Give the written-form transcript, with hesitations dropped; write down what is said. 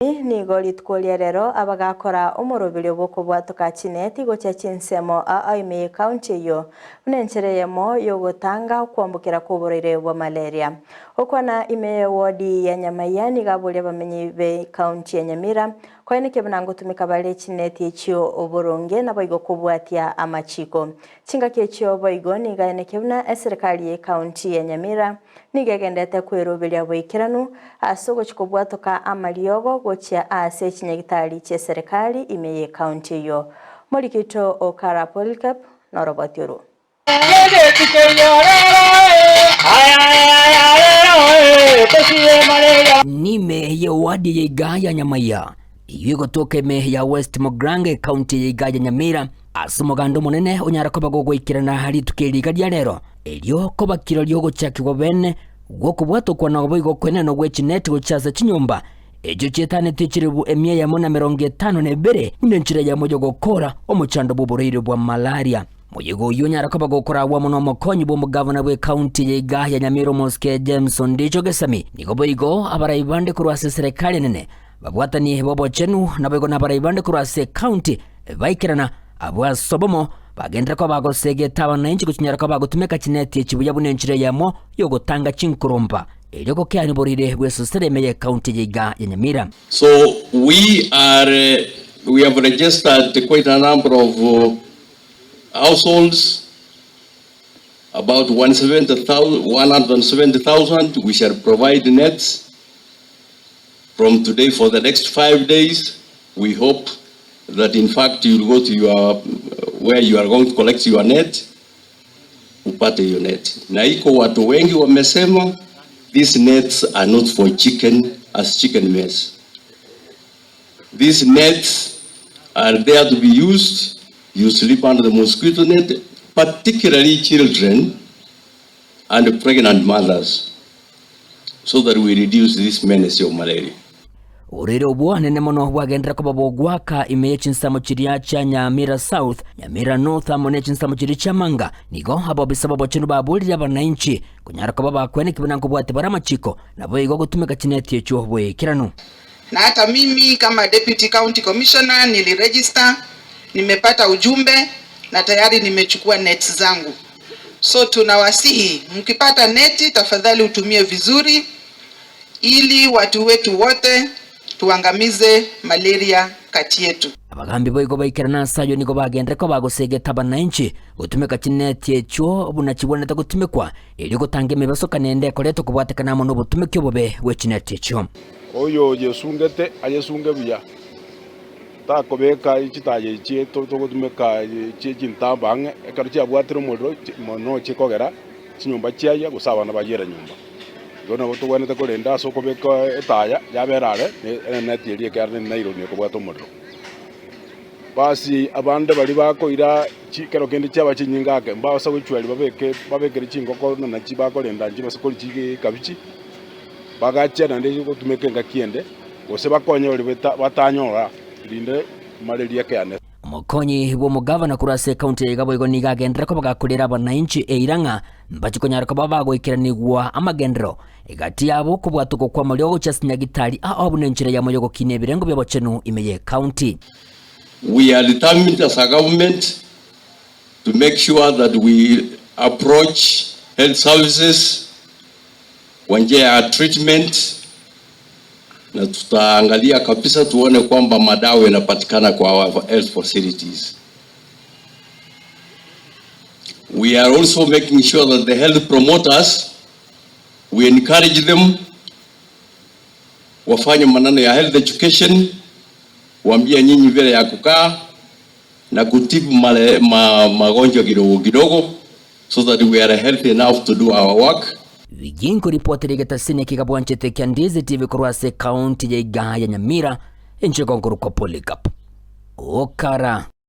Nigo rituko ria rero abagakora omoroberio bw'okobwatoka chineti gochia chinsemo aa ime y'ecounty eyio buna enchera eyemo y'ogotanga okwambokera kw'oborwaire bwa malaria. Gokwana ime y'ewodi ya Nyamaiya nigo aboria abamenyi b'ecounty ya Nyamira koenekia buna ngotumeka bare chineti echio oboronge naboigo kobwatia amachiko. Chingaki echio boigo nigo aenekia buna eserekari y'ecounty ya Nyamira Nigo egenderete kweroberia boikeranu ase ogochia kobwatoka amariogo gochia ase chinyagitari chi'eserekari ime y'ecounty eyio. Morikito o Kara Polycarp noroboti orwo. Nime y'ewadi ya iga ya Nyamaiya, eyio egotoka ime ya West Mugirango ecounty ya iga ya Nyamira, ase omoganda omonene onyare koba gogoikerana rituko eri iga ria rero. Erio koba kirori ogochakigwa bene gw'okobwatokwa na boigo okoenenwa gwe chineti gochia ase chinyomba echio chietanetie chilifu emia eyemo na emerongo etano na ebere, buna enchera eyemo y'ogokoora omochando bw'oborwaire bwa malaria. Moyega oyio onyare koba gokoragwa amo nomokonyi bw'omogavana bw'ecounty ya iga ya Nyamira omosike James Ondicho Gesami. Nigo boigo abarai bande korwa ase eserekari enene babwatani b'obochenu naboigo nabarai bande korwa ase ecounty baikerana abwo ase obomo bagenderera koba bagosegeta abananchi gochinyara koba bagotumeka chineti echi buya buna enchera eyemo y'ogotanga chinkoromba erio gokeania oborwaire bw'esosera ime y'ecounty eye iga ya Nyamira. So we are we have registered quite a number of households about 170,000 we shall provide nets from today for the next 5 days we hope that in fact you will go to your where you are going to collect your net upate hiyo net. Na iko watu wengi wamesema these nets are not for chicken as chicken mess. These nets are there to be used. You sleep under the mosquito net, particularly children and pregnant mothers, so that we reduce this menace of malaria. Oborwaire obwo anene mono bwagenderera koba bogoaka ime ye chinsemo chiria chia Nyamira South, Nyamira North amo ne chinsemo chiria chia Manga. Nigo abobisa b'obochenu baborire abananchi konyara koba bakweneki buna nkobwate bare amachiko, naboigo gotumeka chineti echio boikeranu. Na hata mimi kama Deputy County Commissioner niliregister, nimepata ujumbe na tayari nimechukua nets zangu. So tunawasihi mkipata neti tafadhali utumie vizuri ili watu wetu wote tuangamize malaria kati yetu. Abagambi boigo baikerana ase ayio nigo bagenderere koba gosegeta abananchi gotumeka chineti echio buna chibwenerete gotumekwa, erio gotanga emebasokano ende ekoretwa kobwatekana amo nobotumeki obobe bwe chineti echio. Oyo oyesungete ayesunge buya, takobeka chitaya echi togotumeka chie chintambe ang'e, ekero chiabwatire omorero mono chikogera chinyomba chiayia gose abana bayiera nyomba. Igo nabo togwenerete korenda ase okobeka etaya yabera are ne eneti eria ekiagera ne nylon ekobwata omorero. Basi abande baria bakoira chikero kende chiaba chinyinga ake, mbabasa gochweria babeke babekere chingoko na nachi bakorenda nchibase koria chikabichi, bagachia naende gotumeka engaki ende, gose bakonye baria batanyora rinde mareria ekeene. Omokonyi bw'omogavana korwa ase ekaunti ya Iga boigo nigo agenderere koba gakorera abananchi eira ng'a mbachi konyara koba bagoikeranigwa amagenderero egati yabo okobwatokwa kw'amariogo gochia ase nyagitari ao buna enchera yamo y'ogokinia ebirengo bi'obochenu ime y'ekaunti. We are determined as a government to make sure that we approach health services kwa njia ya treatment na tutaangalia kabisa tuone kwamba madawa yanapatikana kwa our health facilities. We are also making sure that the health promoters, we encourage them wafanye maneno ya health education, waambie nyinyi vile ya kukaa na kutibu male, ma, magonjwa kidogo kidogo so that we are healthy enough to do our work. Viginko ripoti rigetasini kigabwanchete kia Ndizi TV korwa ase ekaunti ya Iga ya Nyamira, inche nkorokwa Polycarp Okara.